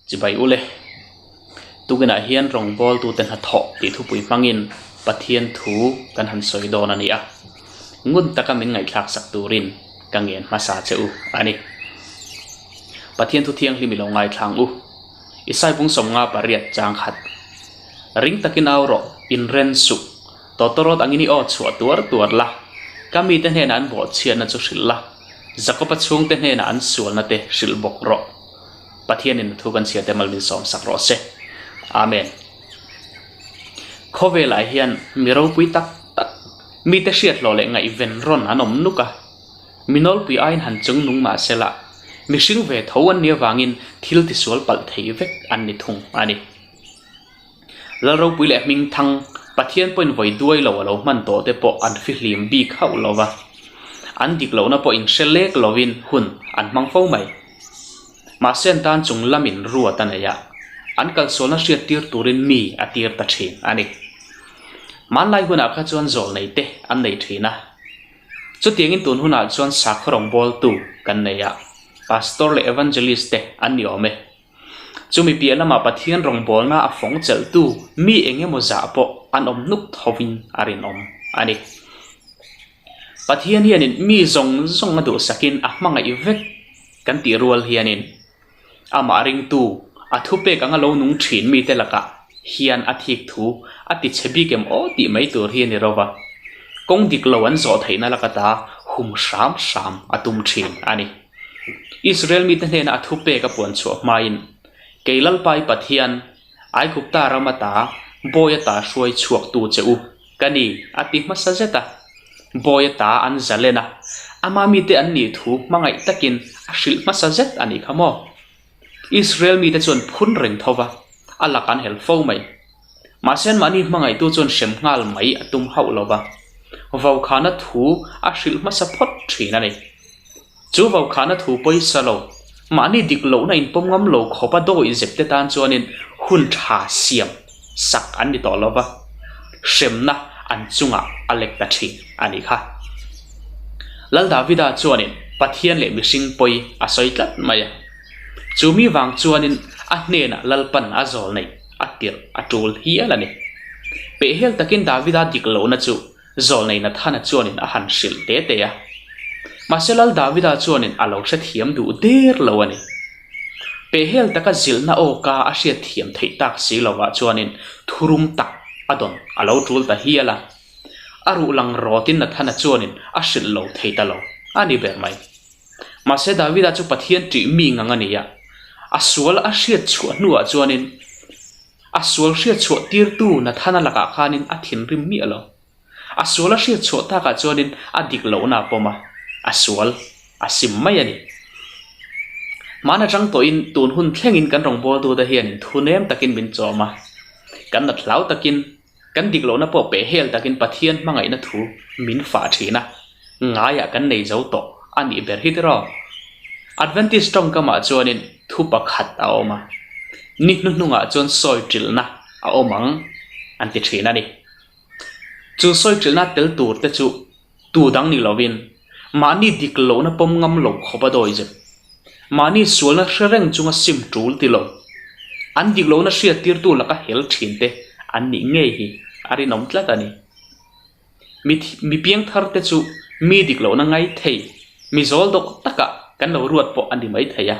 Chibai ule. Tukinah hian rawngbawltute hnathawh tih thupui hmangin Pathian thu kan han sawi dawn a ni a. Ngun taka min ngaihthlak sak turin ka ngen hmasa che u a ni. Pathian thu thianghlim i lo ngaithlang u. Isai bung 58 chang khat. Ring takin au rawh, inren suh. Tawtawrawt angin i aw chhuah tuar tuar la, ka mite hnenah an bawhchhiatna chu hrilh la, Jakoba chhungte hnenah an sualna te hrilh bawk rawh. Pathianin a thu kan chhiar te mal min sawm sak rawh se. Amen. Khawvelah hian mi ropui tak tak, mite hriat hlawh leh ngaihven rawn an awm nuk a. Mi nawlpui aiin han chung nung mah se la, mihring ve tho an nih avangin thil tisual palh thei vek an ni thung a ni. Lal ropui leh hming thang Pathian pawhin vawi duai lo a lo hman tawh te pawh an fihlim bik hauh lo va, an dik lohna pawh inhre lek lovin hun an hmang fo mai. Mahse an tan chung lamin ruat a nei a, an kalsualna hriat tir turin mi a tir ta thin a ni. Hmanlai hunah kha chuan zawl nei te an nei thin a. Chutiangin tun hunah chuan sakhaw rawngbawltu kan nei a, Pastor leh Evangelist te an ni awm e. Chumi piah lamah Pathian rawngbawlna a fawng chelhtu mi eng emaw zah pawh an awm hnuk thovin a rinawm a ni. Pathian hianin mi zawng zawng a duhsakin a hmangaih vek kan tih rual hianin amah ringtu a thupek anga lo nung thin mite lakah hian a thik thu a ti chhe bik em aw tih mai tur hi a ni ro va, kawng dik lo an zawh theihna laka ta hum hram hram a tum thin a ni. Israel mite hnena a thupek a puan chhuah hmain, Kei Lalpai Pathian, Aigupta ram ata bawi ata hruai chhuaktu che u ka ni, a ti hmasa zet a. Bawi ata an zalen a, ama mite an nih thu hmangaih takin a hrilh hmasa zet a nih kha maw? Israel mite chuan phun reng tho va, a lak an hel fo mai. Mahse anmahni hmangaihtu chuan hrem nghal mai a tum hauh lo va, vaukhana thu a hrilh hmasa phawt thin a ni. Chu vaukhana thu pawisa lo, mahni dik lohna inpawm ngam lo khawpa dawih zep te tan chuanin hun tha siam sak an ni tawh lo va, hremna an chungah a lek ta thin a nih kha. Lal Davida chuanin Pathian leh mihring pawi a sawi tlat mai a. Chu mi vang chuanin a hnenah Lalpan a zawl neih a tirh a tul hial a ni. Pehhel takin Davida dik lohna chu Zawlnei Nathana chuanin a han hrilh te te a. Mahse Lal Davida chuanin a lo hrethiam duh der lo a ni. Pehhel taka zilhna awka a hriatthiam theih tak si lovah chuanin thurum tak a dawn a lo tul ta hial a. A ruh lang rawtin Nathana chuanin a hrilh lo thei ta lo a ni ber mai. Mahse Davida chu Pathian ṭih mi ngang a ni a, a sual a hriat chhuah hnuah chuanin A sual hriat chhuah tirtu Nathana lakah khanin a thinrim miah lo. A sual a hriat chhuah takah chuanin a dik lohna a pawm a, a sual a sim mai a ni. Hmaan atang tawhin tun hun thlengin kan rawngbawltute hianin thu nem takin min chawm a, kan nat hlau takin, kan dik lohna pawh peh hel takin Pathian hmangaihna thu min fah thin a, ngaiah kan nei zo tawh a nih ber hi tiraw? Adventist tawngkamah chuanin thu pakhat a awm a, ni hnuhnungah chuan sawi ṭilhna a awm ang an ti ṭhin a ni. Chu sawi ṭilhna tel tur te chu tu dang ni lovin mahni dik lohna pawm ngam lo khawp a dawi zep. Mahni sualna hre reng chunga sim ṭul ti lo. An dik lohna hriattirtu laka hel ṭhin te an nih ngei hi a rinawm tlat a ni. Mi mi piangthar te chu mi dik lohna ngai thei, mi zawl dawk takah kan lo ruat pawh a ni mai thei a.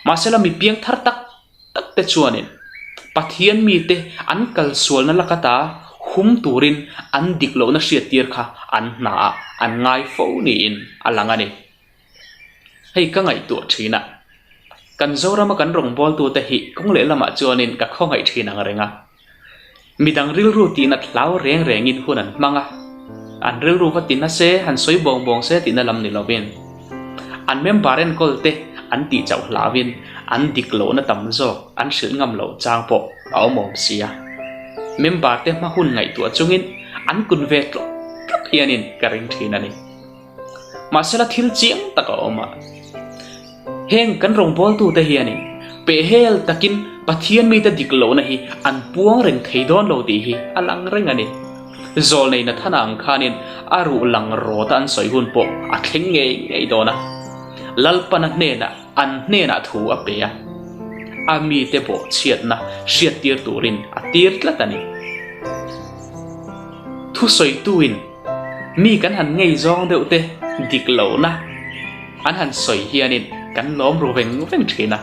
Mahsela mi piangthar tak tak te chuanin Pathian mite an kalsualna laka ta hum turin an dik lohna hriattir kha an hnaah an ngai fo niin a lang a ni. Hei ka ngaihtuah thin a, kan Zorama kan rawngbawltute hi kawng lehlamah chuanin ka khawngaih thin ang reng a. Midang rilru tihna hlau reng rengin hun an hmang a, an rilru va tina se, han sawi bawng bawng se tihna lam ni lovin, an member enkawl te an tih chauh hlauhin an dik lohna tam zawk an hrilh ngam loh chang pawh a awm awm si a. Member te hma hun ngaihtuah chungin an kun ve tlawk tlawk hianin ka ring thin a ni. Mahsela thil chiang tak a awm a, heng kan rawngbawltute hianin pehhel takin Pathian mite dik lohna hi an puang reng thei dawn lo tih hi a lang reng a ni. Zawlnei Nathana ang khanin a ruh lang rawta an sawi hun pawh a thleng ngei ngei dawn a, Lalpana hnenah an hnenah thu a pe a. A mite bawhchhiatna hriattir turin a tir tlat a ni. Thusawituin mi kan han ngei zawng deuh te dik lohna an han sawi hianin kan lawm ru veng veng thin a.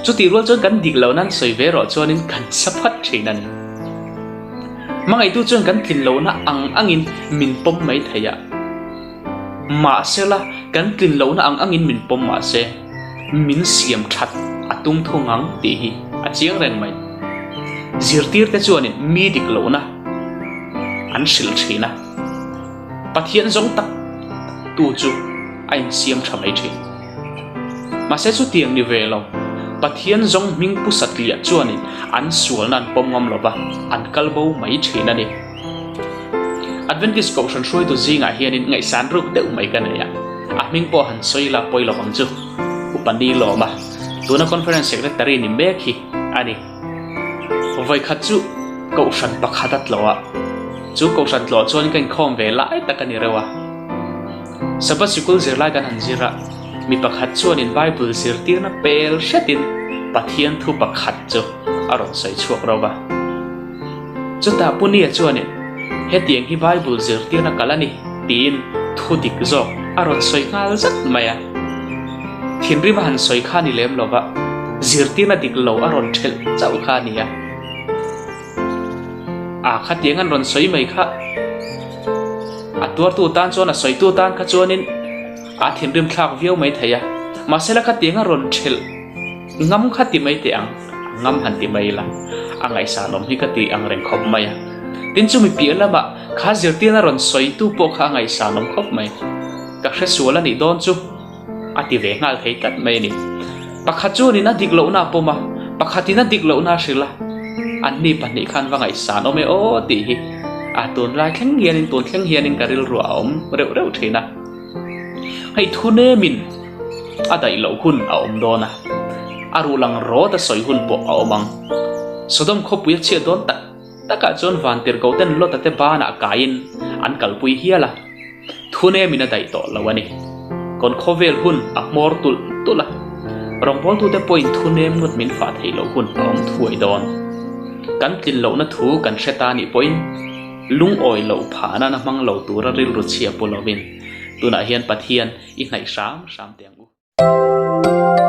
Chutih rual chuan kan dik lohna an sawi ve rawh chuanin kan sa phat thin a ni. Hmangaihtu chuan kan tlin lohna ang angin min pawm mai thei a. Mahsela, kan tlin lohna ang angin min pawm mahse, min siam that a tum thung ang tih hi a chiang reng mai. Zirtirte chuanin mi dik lohna an hrilh thin a, Pathian zawng tak tu chu a insiam tha mai thin. Mahse chutiang ni ve lo, Pathian zawng hming pu satliah chuanin an sualna an pawm ngam lova, an kal bo mai thin a ni. Adventist Kohhran hruaitu zingah hianin ngaihsan ruk deuh mai ka nei a, a hming pawh han sawi la pawi lo ang chu. Upa Ni Lawma, tuna Conference Secretary ni mek hi a ni. Vawikhat chu Kohhran pakhat a tlawh a, chu Kohhran tlawh chuan ka inkhawm ve lai tak a ni reuh a. Sabbath sikul zirlai kan han zir a, mi pakhat chuanin Bible zirtirna pel hretin Pathian thu pakhat chu a rawn sawi chhuak reuh a. Chutah Punia chuanin, Hetiang hi Bible zirtirna kal a ni, tiin thu dik zawk a rawn sawi nghal zat mai a. Thinrim a han sawi kha ni lem lova, zirtirna dik lo a rawn ṭhelh chauh kha a ni a. A khatiang an rawn sawi mai kha a tuartu tan chuan a sawitu tan kha chuanin a thinrim thlak viau mai thei a. Mahsela khatiang a rawn ṭhelh Ngam kha ti mai teh ang, a ngam han ti mai la, a ngaihsanawm hi ka ti ang reng khawp mai a. Tin chumi piah lamah kha zirtirna rawn sawitu pawh kha a ngaihsanawm khawp mai. Ka hre sual a nih dawn chu a ti ve nghal thei tlat mai a ni. Pakhat chuanin a dik lohna a pawm a, pakhatin a dik lohna a hrilh a, anni pahnih khan va ngaihsanawm e aw tih hi a tunlai thleng hianin tun thleng hianin ka rilruah a awm reuh reuh thin a. Hei thu nemin a daih loh hun a awm dawn a, a ruh lang rawt a sawi hun pawh a awm ang. Sodom khawpui a chhiat dawn tak takah chuan vantirhkoh ten Lota te banah kaiin an kalpui hial a, thu nemin a daih tawh lo a ni. Kawn khawvel hun a hmawr tulh tulh a, rawngbawltute pawhin thu nem ngawt min fah theih loh hun a awm thuai dawn. Kan tlin lohna thu kan hre ta nih pawhin, Lungawi loh phah nana hmang lo tura rilru chhia pu lovin tunah hian Pathian i hnaih hram hram teh ang u.